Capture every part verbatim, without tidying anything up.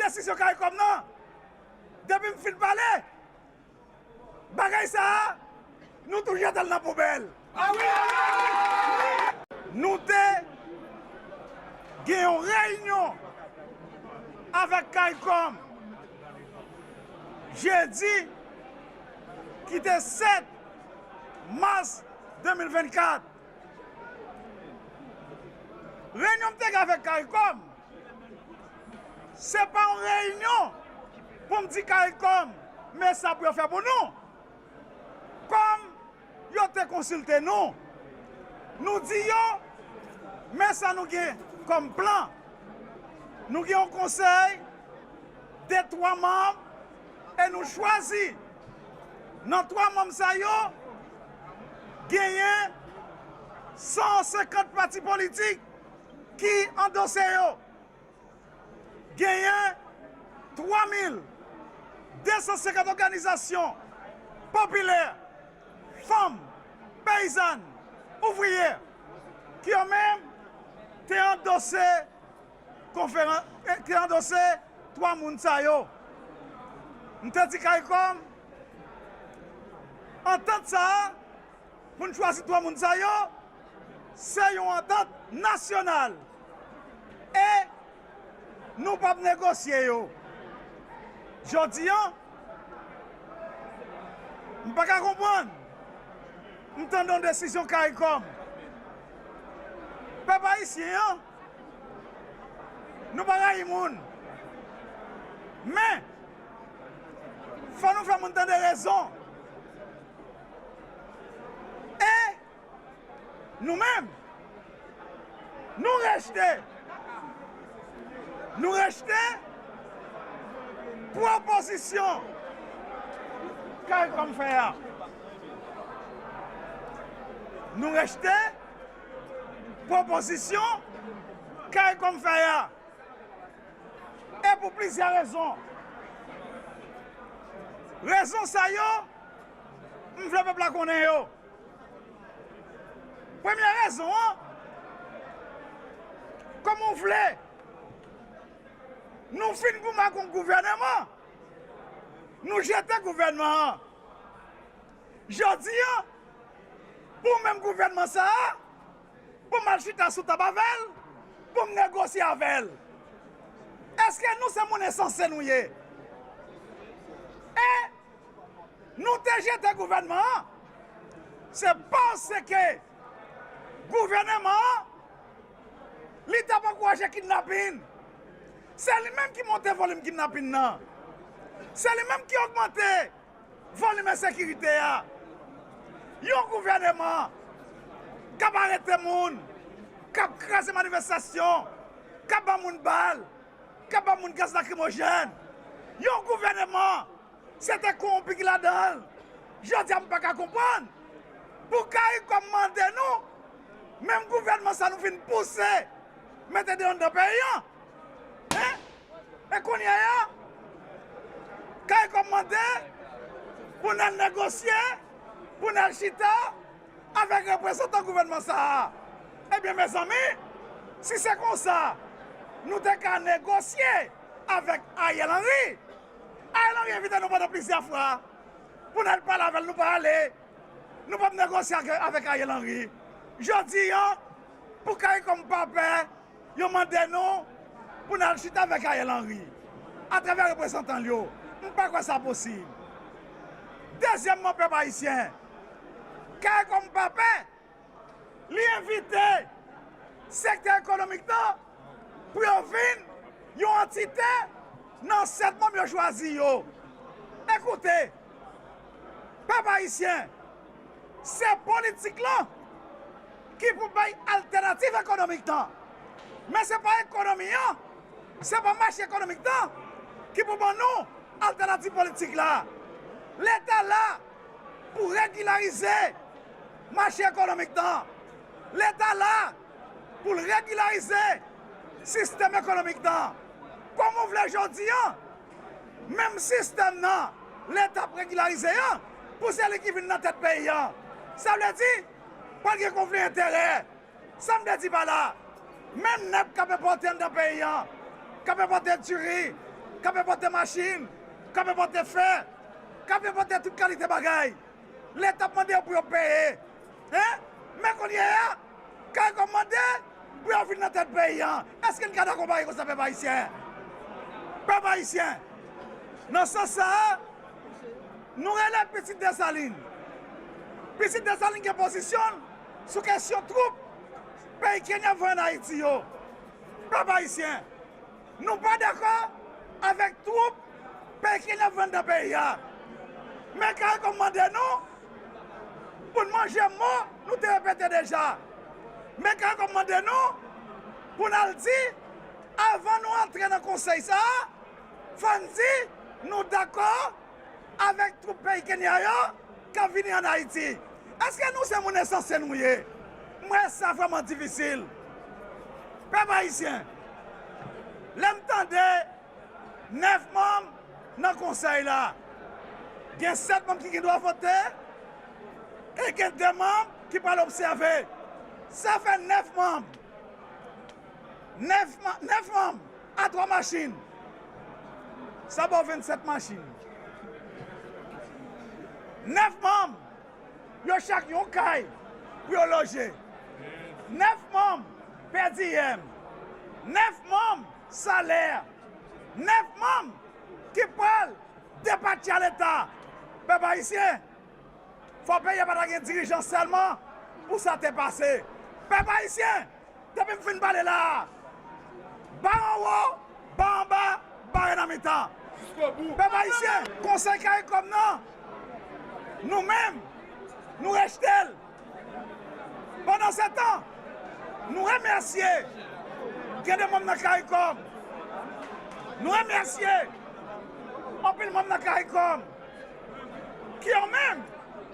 Desizyon CARICOM nan, depi m fin pale, bagay sa a, nou tou jete l nan poubèl. Nou te gen yon reyinyon avèk CARICOM jedi ki te sèt mas de mil vennkat. Reyinyon m te gen avèk CARICOM, se pa yon reyinyon pou m di CARICOM, men sa pou yo fè pou nou. Kòm yo te konsilte nou, nou di yo, men sa nou gen kòm plan. Nou gen yon konsèy de twa manm e nou chwazi nan twa manm sa yo, genyen san senkant pati politik ki andose yo. Genyen twa mil de san senkant òganizasyon popilè, fanm, peyizàn, ouvriyè, ki yo menm te andose konferan-, eh, te andose twa moun sa yo. M te di CARICOM, antant sa a, pou n chwazi twa moun sa yo, se yon antant nasyonal. E nou p ap negosye yo. Jodi a, m pa ka konprann. M tande yon desizyon CARICOM. Pèp ayisyen an, nou pa rayi moun. Men, fò nou fè moun tande rezon. E nou menm, nou rejte, nou rejte pwopozisyon CARICOM fè a. Nou rejte pwopozisyon CARICOM fè a. E pou plizyè rezon. Rezon sa yo, m vle pèp la konnen yo. Premye rezon an, kòman w vle nou fin goumen ak yon gouvèneman, nou jete gouvènman an. Jodi a, pou menm gouvènman sa a, pou m al chita sou tab avè l, pou m negosye avè l. Èske nou se moun ensanse nou ye? E nou te jete gouvènman an, se paske gouvèneman an, li t ap ankouraje kidnapin. Se li menm ki monte volim kidnapin nan. Se li menm ki ogmante volim ensekirite a. Yon gouvèneman k ap arete moun, k ap kraze manifestasyon, k ap ban moun bal, k ap ban moun gaz lakrimojèn. Yon gouvèneman, se te kowonpi ki ladan l. Jodi a, m pa ka konprann pou CARICOM mande nou, menm gouvènman sa nou fin pouse mete deyò anndan peyi an. Hein? E kounye a, CARICOM mande pou n al negosye, pou n al chita avèk reprezantan gouvènman sa a. Ebyen, mezanmi, si se konsa, nou te ka negosye avèk Ariel Henry. Ariel Henry envite nou pandan plizyè fwa pou n al pale avè l, nou pa ale. Nou p ap negosye ak, avèk Ariel Henry. Jodi a, pou CARICOM pa pè, yo mande nou pou n al chita avèk Ariel Henry atravè reprezantan l yo. M pa kwè sa posib. Dezyèmman, pèp ayisyen, CARICOM pa pè, li envite sektè ekonomik nan pou yo vin yon antite nan sèt manm yo chwazi yo. Ekoute, pèp ayisyen, se politik lan ki pou bay altènativ ekonomik lan. Men se pa ekonomi an, se pa mache ekonomik lan ki pou ban nou altènativ politik la. Leta la pou regilarize mache ekonomik lan. Leta la pou l regilarize sistèm ekonomik lan. Kòman w vle jodi a, menm sistèm nan, Leta ap regilarize an, pou se li ki vin nan tèt peyi an? Sa vle di, pral gen konfli enterè. Sa m vle di pa la, menm nèg k ap enpòte anndan peyi an, k ap enpòte diri, k ap enpòte machin, k ap enpòte fè, k ap enpòte tout kalite bagay. Leta ap mande yo pou yo peye. Hein? Men kounye a, CARICOM mande pou yo vin nan tèt peyi a. Èske n ka dakò bagay konsa, pèp ayisyen? Pèp ayisyen, nan sans sa a, nou rele pitit Desalin. Pitit Desalin gen pozisyon l sou kesyon twoup peyi Kenya voye ann Ayiti yo. Pèp ayisyen, nou pa dakò avèk twoup peyi Kenya voye anndan peyi a. Men CARICOM mande nou pou n manje mo nou te repete deja. Men CARICOM mande nou pou n al di, avan nou antre nan konsèy sa a, fò n di nou dakò avèk twoup peyi Kenya yo k ap vini ann Ayiti. Èske nou se moun ensanse nou ye? M wè sa vrèman difisil. Pèp ayisyen, lè m tande nèf manm nan konsèy la, gen sèt manm ki gen dwa vote e gen de manm ki pral obsève. Sa fè nèf manm. Nèf ma-, nèf manm a twa machin. Sa ba w vennsèt machin. Nèf manm, yo chak yon kay pou yo loje. Nèf manm per diem. Nèf manm salè. Nèf manm ki pral depatcha Leta. Pèp ayisyen, fò peyi a pa ta gen dirijan sèlman pou sa te pase. Pèp ayisyen, depi m fin pale la a, ba anwo, ba anba, bare nan mitan. Pèp ayisyen, konsèy CARICOM nan, nou menm, nou rejte l. Pandansetan, nou remèsye gen de manm nan CARICOM. Nou remèsye anpil manm nan CARICOM ki yo menm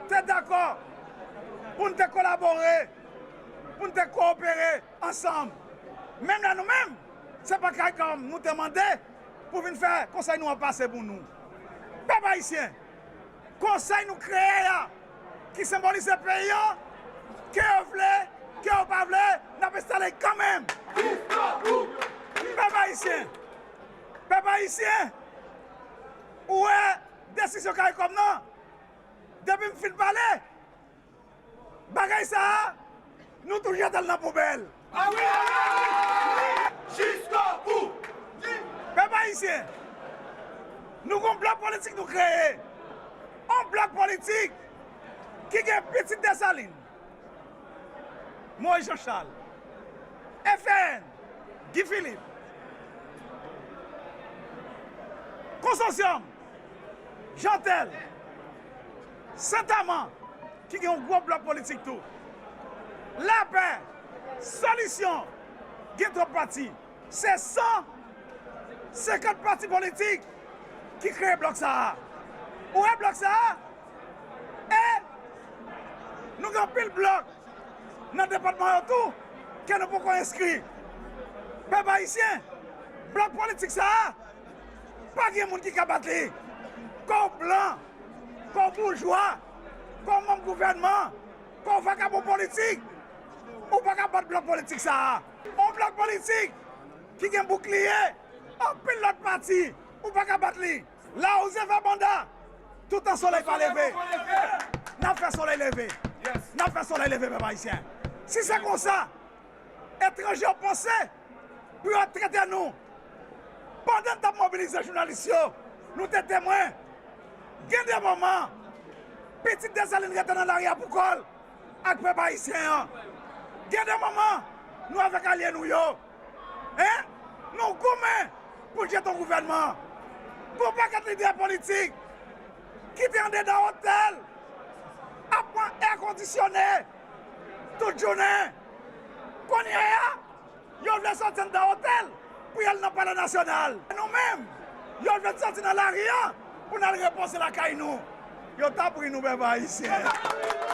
te dakò pou n te kolabore, pou n te kowopere ansanm. Menm lè nou menm, se pa CARICOM nou te mande pou vin fè konsèy nou an pase pou nou. Pèp ayisyen, konsèy nou kreye a, ki senbolize peyi an, ke yo vle, ke yo pa vle, n ap enstale kanmenm. Pèp ayisyen, pèp ayisyen, ou wè desizyon CARICOM nan, depi m fin pale, bagay sa a, nou tou jete l nan poubèl. Pèp ayisyen, nou gon blòk politik nou kreye. Yon blòk politik ki gen Pitit Desalin, Moyiz Jan Chal, F R N, Guy Philippe, Konsosyòm, Jantèl, Sentama, ki gen yon gwo blòk politik tou. Lapè, Solisyon, gen twòp pati. Se san senkant pati politik ki kreye blòk sa a. Ou wè blòk sa a? E nou gen anpil blòk nan depatman yo tou ke nou poko enskri. Pèp ayisyen, blòk politik sa a, pa gen moun ki ka bat li. Ke w blan, ke w boujwa, ke w manm gouvènman, ke w vakabon politik, ou pa ka bat blòk politik sa a. Yon blòk politik ki gen boukliye anpil lòt pati, ou pa ka bat li. Lawouze fè banda, toutan solèy pa leve, n ap fè solèy leve. N ap fè solèy leve, pèp ayisyen. Si se konsa, etranje yo panse pou yo trete nou. Pandan n t ap mobilize jounalis yo, nou te temwen. Gen de moman, Pitit Desalin rete nan lari a pou kò l ak pèp ayisyen an. Gen de moman, nou avèk alye nou yo. Hein? Nou goumen pou jete yon gouvènman. Gon pakèt lidè politik ki te andedan otèl ap pran èkondisyone tout jounen. Kounye a, yo vle sòti anndan otèl pou y al nan Palè Nasyonal. Nou menm, yo vle n sòti nan lari a pou n al repoze lakay nou. Yo t ap ri nou, pèp ayisyen.